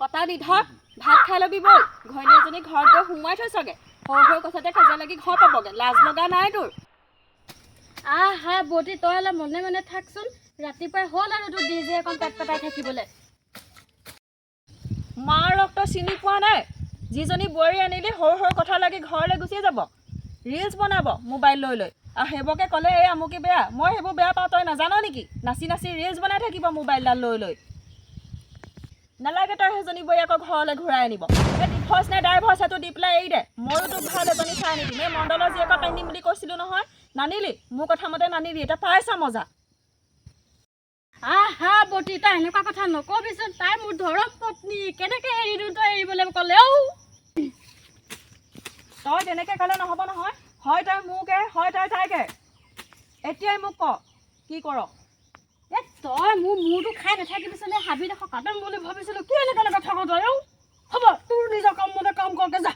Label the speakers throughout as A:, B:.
A: কটা নিধক, ভাত খাই ল'বি ব'ল। ঘৈণী এজনী ঘৰত গৈ সোমোৱাই থৈছগে, সৰু সৰু কথাতে কাজিয়া লাগি ঘৰ পাবগে। লাজ লগা নাই তোৰ?
B: আহা বৌটি, তই অলপ মনে মনে থাকচোন। ৰাতিপুৱাই হ'ল আৰু তোৰ ডিজে অকণ পেট পেটাই থাকিবলৈ।
A: মাৰ ৰক্ত চিনি পোৱা নাই। যিজনী বোৱাৰী আনিলি, সৰু সৰু কথা লাগি ঘৰলৈ গুচি যাব, ৰিলচ বনাব মোবাইল লৈ লৈ। আৰু সেইবোৰকে ক'লে এই আমুকি বেয়া, মই সেইবোৰ বেয়া পাওঁ, তই নাজান নেকি? নাচি নাচি ৰিলচ বনাই থাকিব মোবাইলডাল লৈ লৈ। নালাগে তই সেইজনী বোৱাৰী আকৌ ঘৰলৈ ঘূৰাই আনিব। এই ডিভৰ্চ নে ডাইভৰ্চ সেইটো দি পেলাই এৰি দে। ময়ো তোক ভাল এজনী চাই আনি দিম। এই মণ্ডলৰ জীয়েকক আনি দিম বুলি কৈছিলোঁ নহয়, নানিলি। মোৰ কথা মতে নানিলি, এতিয়া পাইছা মজা।
B: আহা বৌটি, তই এনেকুৱা কথা নকবিচোন। তাই মোৰ ধৰম পত্নী, কেনেকৈ এৰি দিওঁ তই এৰিবলৈ ক'লে ঔ।
A: তই তেনেকৈ ক'লে নহ'ব নহয়। হয় তই মোক এৰ, হয় তই তাইক এৰ। এতিয়াই মোক ক কি কৰ।
B: এ তই মোৰ মূৰটো খাই নাথাকিবিচোন। এই হাবিডোখৰ কাটিম বুলি ভাবিছিলোঁ, কি এনেকুৱা এনেকুৱা থাক তই? ঔ হ'ব, তোৰ নিজৰ কাম মতে কাম কৰগে যা।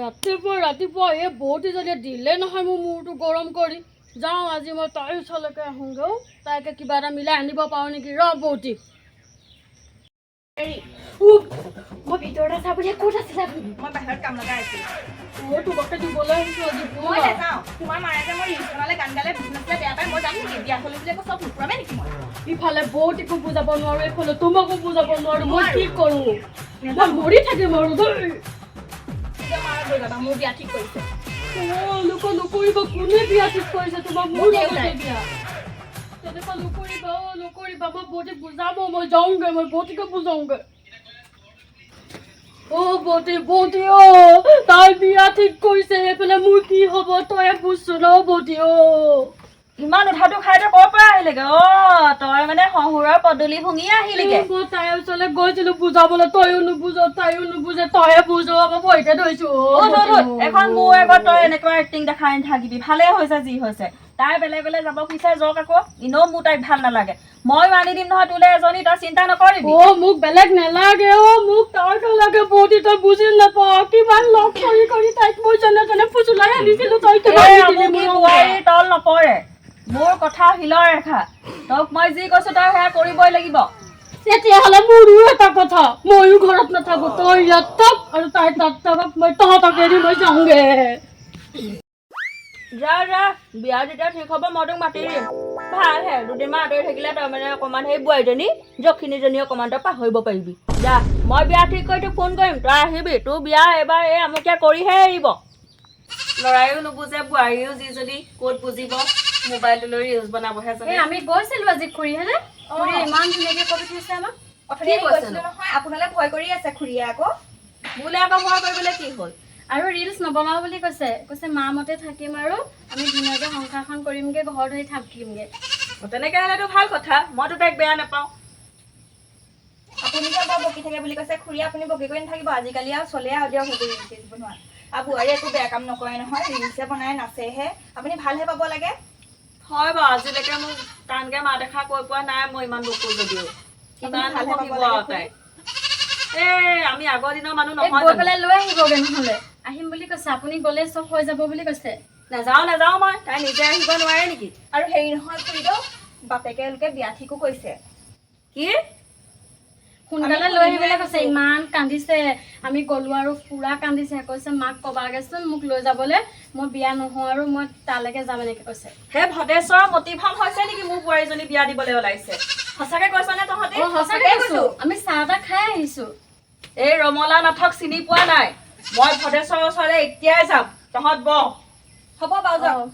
B: ৰাতিপুৱা ৰাতিপুৱা এই বৌটিজনীয়ে দিলে নহয় মোৰ মূৰটো গৰম কৰি। যাওঁ, আজি মই তাইৰ ওচৰলৈকে আহোঁগৈ ঔ। তাইকে কিবা এটা মিলাই আনিব পাৰোঁ নেকি। ৰ বৌটি। মই ভিতৰত আছা বুলি, ক'ত আছিলা তুমি?
C: মই বাহিৰত কাম লগাই আছিলো।
B: অ' তোমাকে দিবলৈ আহিছোঁ আজি।
C: মই নাযাওঁ। তোমাৰ মায়ে যে মই ৰিলচ বনালে, গান গালে, বিহু নাচিলে বেয়া পায়, মই যাম নেকি? বিয়া হ'লো বুলি আকৌ চব নুপুৰামে নেকি মই?
B: ইফালে বৌটিকো বুজাব নোৱাৰোঁ, এইফালে তোমাকো বুজাব নোৱাৰোঁ। মই কি কৰোঁ? মই মৰি থাকিম আৰু দেই।
C: নিজৰ মাৰ লৈ যাবা, মোৰ বিয়া ঠিক কৰিছে।
B: অ' এনেকুৱা নকৰিবা। কোনে বিয়া ঠিক কৰিছে তোমাক? মোৰ
C: মোৰ
B: লগতে
C: দেউতাই।
B: বিয়া। তেনেকুৱা নকৰিবা অ', নকৰিবা। মই বৌটিক বুজাব, মই যাওঁগৈ, মই বৌটিকে বুজাওঁগৈ। অ' বৌটি, বৌটি, অ' তাই বিয়া ঠিক কৰিছে, সেইফালে মোৰ কি হ'ব তয়ে বুজছোন অ' বৌটি অ'।
A: ইমান উঠাটো খাই তই ক'ৰ পৰা আহিলিগে? অ তই মানে শহুৰৰ পদূলি শুঙি আহিলিগে।
B: মই তাইৰ ওচৰলৈ গৈছিলো বুজাবলৈ, তয়ো নুবুজ, তাইও নুবুজে, তয়ে বুজ। মই ভৰিতে ধৰিছো অ'
A: উঠ, উঠ, উঠ।
B: বৌটি, অ'।
A: এখন মোৰ আগত তই এনেকুৱা এক্টিং দেখাই নাথাকিবি। ভালে হৈছে যি হৈছে। তাই বেলেগলৈ যাব খুজিছে, যাওক আকৌ। এনেও মোৰ তাইক ভাল নালাগে। ময়ো আনি দিম নহয় তোলৈ এজনী, তই চিন্তা নকৰিবি।
B: অ মোক বেলেগ নালাগে অ, মোক তাইকে লাগে। বৌটি, তই বুজি নাপাৱ, কিমান লগ কৰি কৰি তাইক মই যেনে তেনে ফুচুলাই আনিছিলো। তই কিমান
A: এই
B: নিদিলি
A: আমুকি
B: মোৰ।
A: বোৱাৰীৰ তল নপৰে। মোৰ কথা শিলৰ ৰেখা। তোক মই যি কৈছো, তই সেয়া কৰিবই লাগিব।
B: তেতিয়াহ'লে মোৰো এটা কথা, ময়ো ঘৰত নাথাকো। তই ইয়াত থাক আৰু তাই তাত থাকক। মই তহঁতক এৰি মই যাওঁগে।
A: যা যা, বিয়া যেতিয়া ঠিক হ'ব মই তোক মাতি দিম। ভালহে, দুদিনমান আঁতৰি থাকিলে তই মানে অকণমান সেই বোৱাৰীজনী যখিনীজনী অকণমান তই পাহৰিব পাৰিবি। যা, মই বিয়া ঠিক কৰি তোক ফোন কৰিম, তই আহিবি। তোৰ বিয়া এইবাৰ এই আমুকীয়া কৰিহে এৰিব। ল'ৰায়ো নুবুজে, বোৱাৰীও যিজনী ক'ত বুজিব? মোবাইলটো লৈ ৰিলচ বনাবহে জানে।
B: এই আমি গৈছিলো আজি খুৰী হেনে, খুৰী ইমান ধুনীয়াকে কৈ পঠিয়াইছে আমাক।
C: অথনি
A: কি
C: আমি
A: কৈছেনো?
C: গৈছিলো নহয়, আপোনালৈ ভয় কৰি আছে খুৰীয়ে আকৌ।
A: মোলৈ আকৌ ভয় কৰিবলৈ কি হ'ল?
B: আৰু ৰিলচ নবনাও বুলি কৈছে। কৈছে মা মতে থাকিম আৰু আমি ধুনীয়াকে সংসাৰখন কৰিমগে, ঘৰ ধৰি থাকিমগে।
A: তেনেকে হ'লেতো ভাল কথা, মইতো তাইক বেয়া নাপাওঁ।
C: আপুনি যে বৰ বকি থাকে বুলি কৈছে খুৰীয়ে, আপুনি বকি কৰি নাথাকিব। আজিকালি আৰু চলে আৰু দিয়ক সেইবোৰ ৰিলচ চিলচ বনোৱা। আৰু বোৱাৰীয়ে একো বেয়া কাম নকৰে নহয়, ৰিলচে বনাই নাচেহে। আপুনি ভালহে পাব লাগে।
A: হয় বাৰু, আজিলৈকে মোক টানকে মাত এষাৰ কৈ পোৱা নাই। মই ইমান বকো যদিও কিমান
C: ভালহে পাব
A: বকিব
C: লাগে।
A: আৰু তাই। এই আমি আগৰ দিনৰ মানুহ
B: এই
A: নহয়
B: গৈ
A: জানো?
B: পেলাই লৈ আহিবগে নহ'লে। আহিম বুলি কৈছে, আপুনি গ'লে চব হৈ যাব বুলি কৈছে।
A: নাযাওঁ নাযাওঁ মই। তাই নিজে আহিব নোৱাৰে নেকি?
C: আৰু হেৰি নহয় খুৰীদেউ, বাপেকে লোকে বিয়া ঠিকো কৰিছে।
A: কি?
B: সোনকালে
C: আমি
B: লৈ আহিবলৈ
C: শুনিহে
B: কৈছে।
C: আহিছো।
B: ইমান কান্দিছে, আমি গ'লো আৰু পুৰা কান্দিছে। কৈছে মাক কবাগেচোন মোক লৈ যাবলৈ, মই বিয়া নহওঁ আৰু মই তালৈকে যাম, এনেকে কৈছে।
A: সেই ভদেশ্বৰৰ মতিভ্ৰম হৈছে নেকি? মোৰ বোৱাৰীজনী বিয়া দিবলৈ ওলাইছে, সঁচাকে কৈছনে তহঁতি?
B: অ সঁচাকে
C: সঁচাকে
B: কৈছো।
C: কৈছো।
B: আমি চাহ তাহ খাই আহিছো।
A: এই ৰমলা নাথক চিনি পোৱা নাই মই। ভদেশ্বৰৰ ওচৰলৈ এতিয়াই যাম, তহঁত বহ।
C: হ'ব বাৰু, যাওক।
B: অ।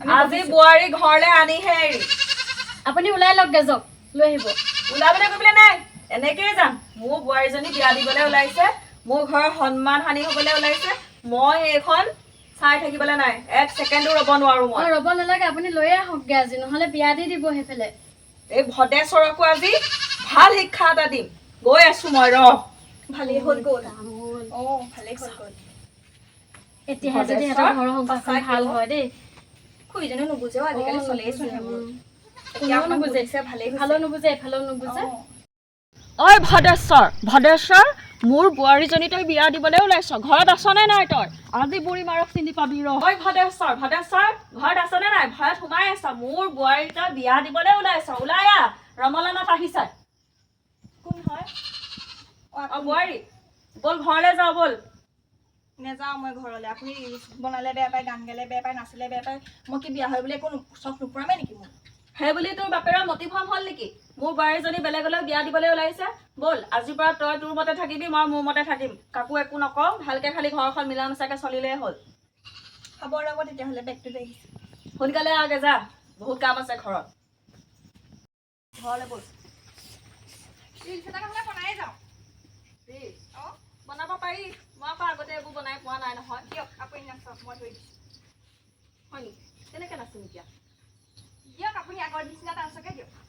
C: আমি
A: আজি
C: বহিছো।
A: বোৱাৰী ঘৰলৈ আনিহে এৰিম।
B: আপুনি ওলাই লওকগে, যাওক, লৈ আহিব।
A: ওলাবলৈ কৰিবলৈ নাই, এনেকেই যাম। মোৰ বোৱাৰীজনী বিয়া দিবলৈ ওলাইছে, মোৰ ঘৰৰ সন্মান হানি হ'বলৈ ওলাইছে। মই এইখন চাই থাকিবলৈ নাই, এক ছেকেণ্ডো ৰ'ব নোৱাৰো।
B: অ
A: মই
B: ৰ'ব নালাগে, আপুনি লৈয়ে আহকগে আজি, নহ'লে বিয়া দি দিব সেইফালে।
A: এই ভদেশ্বৰকো আজি ভাল শিক্ষা এটা দিম। গৈ আছো মই, ৰ।
C: ভালেই হ'ল গ'ল। অ ভালেই হ'ল গ'ল।
B: এতিয়াহে যদি সিহঁতৰ ঘৰৰ সংসাৰখন ভাল হয় দেই।
C: খুৰীজনীও নুবুজেও, আজিকালি চলেইচোন সেইবোৰ। এতিয়া
B: কোনেও
C: অকণমান
B: নুবুজে।
C: বুজিছে, ভালেই হৈছে।
B: ইফালেও নুবুজে, এফালেও নুবুজে।
C: অ।
A: ঐ ভদেশ্বৰ, ভদেশ্বৰ, মোৰ বোৱাৰীজনী তই বিয়া দিবলৈ ওলাইছ, ঘৰত আছনে নাই তই? আজি বুঢ়ী মাৰক চিনি পাবি ৰ। ঐ ভদেশ্বৰ, ভদেশ্বৰ, ঘৰত আছনে নাই? ভয়ত সোমাই আছ। মোৰ বোৱাৰী তই বিয়া দিবলৈ ওলাইছ, ওলাই আহ, ৰমলা নাথ আহিছে।
C: কোন হয়? অঁ,
A: অ বোৱাৰী, ব'ল ঘৰলৈ যাওঁ ব'ল।
C: নেযাওঁ মই ঘৰলৈ। আপুনি ৰিলচ বনালে বেয়া পায়, গান গালে বেয়া পায়, নাচিলে বেয়া পায়। মই কি বিয়া হয় বুলি একো চখ নোপোৰামে নেকি মোৰ?
A: সেই বুলি তোৰ বাপেৰৰ মতিভ্ৰম হ'ল নেকি? মোৰ বোৱাৰীজনী বেলেগলৈ বিয়া দিবলৈ ওলাইছে। ব'ল, আজিৰ পৰা তই তোৰ মতে থাকিবি, মই মোৰ মতে থাকিম। কাকো একো নকওঁ, ভালকে খালি ঘৰখন মিলা মিছাকে চলিলেই হ'ল।
C: হ'ব, ৰ'ব তেতিয়াহ'লে, বেগটো লৈ আহিছোঁ।
A: সোনকালে আগে যা, বহুত কাম আছে ঘৰত। ঘৰলৈ ব'ল।
C: ৰিলচ এটা নহ'লে বনায়ে যাওঁ। অঁ।
A: বনাব পাৰি, মই আকৌ আগতে এইবোৰ বনাই পোৱা নাই নহয়।
C: দিয়ক, আপুনি নাচক, মই ধৰি দিছোঁ।
A: হয় নেকি? কেনেকৈ নাচিম এতিয়া?
C: দিয়ক, আপুনি আগৰ নিচিনা নাচকে দিয়ক।